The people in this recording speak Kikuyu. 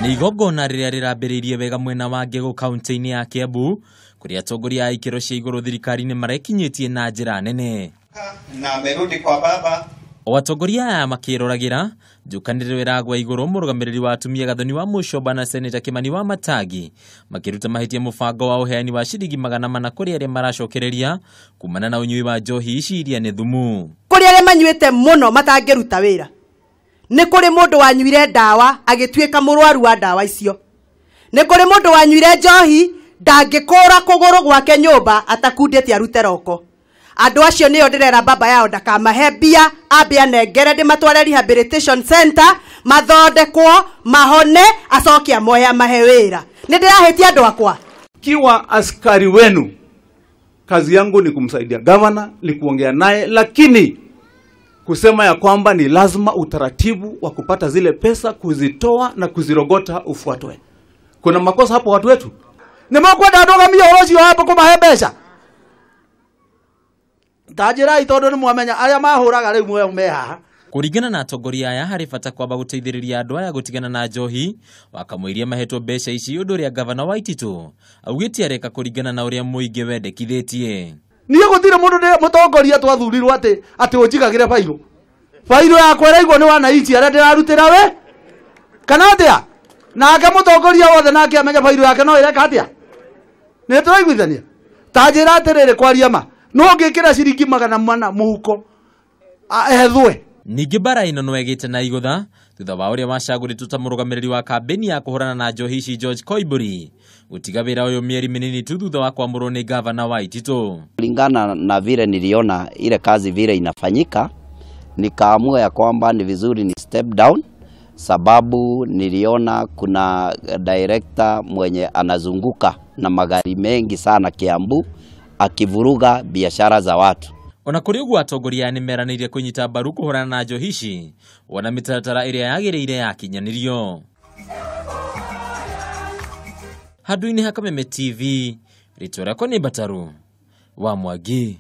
Nĩ igongona rĩrĩa rĩrambĩrĩirie wega mwena wa Ngegũ kaunti-inĩ ya Kiambu kũrĩa atongoria a ikĩro cia igũrũ thirikari-inĩ marekinyĩtie na njĩra nene. Na amerudi kwa baba. O atongoria aya makĩroragĩra njũkanĩrĩro ĩragwa igũrũ, mũrũgamĩrĩri wa atumia Gathoni wa Mũcomba na Seneta Kimani wa Matangi makĩruta mahĩtia mũbango wa ũheani wa ciringi 400 kũrĩ arĩa maracokereria kumana na ũnyui wa njohi ici iria nĩ thumu. Kũrĩ arĩa manyuĩte mũno matangĩruta wĩra, nĩ kũrĩ mũndũ wanyuire ndawa agĩtuĩka mũrwaru wa ndawa icio, nĩ kũrĩ mũndũ wanyuire njohi ndangĩkũra kũgũrũ gwake nyũmba atakundĩte arute roko. Andũ acio nĩo ndĩrera baba yao ndakamahe mbia, ambe anengere ndĩmatware rehabilitation center mathondekwo mahone, acoke amoe amahe wĩra. Nĩ ndĩrahĩtia andũ akwa. Kiwa askari wenu, kazi yangu ni kumsaidia gavana, ni kuongea naye, lakini kusema ya kwamba ni lazima utaratibu wa kupata zile pesa kuzitoa na kuzirogota ufuatwe. Kuna makosa hapo watu wetu. Nĩmekwenda ndũgamie ũhoro ũcio hapo kũmahe mbeca. Tanjĩrai tondũ nĩmwamenya arĩa mahũraga rĩu me haha. Kũringana na atongoria aya, harĩ bata kwamba gũteithĩrĩria andũ aya gũtigana na njohi wakamũiria mahetwo mbeca ici, ũndũ ũrĩa gavana Waititu augĩte areka kũringana na ũrĩa mũingĩ wendekithĩtie. Niĩ gũtirĩ mũndũ mũtongoria twathurirwo atĩ ũnjigagĩre bairũ. Bairũ yakwa ĩraigwo nĩ wananchi arĩa ndĩrarutĩra we kana atĩa? Nake mũtongoria wothe nake amenya bairũ yake no ĩreka atĩa? Nĩ tũraiguithania? Ta njĩra atĩrĩrĩ, kwaria ma, no ngĩkĩra ciringi 400 mũhuko ethwe. Ningĩ mbara ĩno no ĩgĩte na igũtha thutha wa ũrĩa wacagũrĩtwo ta mũrũgamĩrĩri wa kambĩni ya kũhũrana na njohi ici George Koimburi gũtiga wĩra ũyũ mĩeri mĩnini tu thutha wa kwamũrwo nĩ gavana Waititu. Kulingana na vile niliona ile kazi vile inafanyika, nikaamua ya kwamba ni vizuri ni step down, sababu niliona kuna director mwenye anazunguka na magari mengi sana Kiambu akivuruga biashara za watu. Ona kũrĩ ũguo atongoria nĩ meranĩire kũnyita mbaru kũhũrana na njohi ici wona mĩtaratara ĩrĩa yagĩrĩire yakinyanĩrio. Handũ-inĩ ha Kameme TV, rĩtwa rĩakwa nĩ Mbataru wa Mwangi.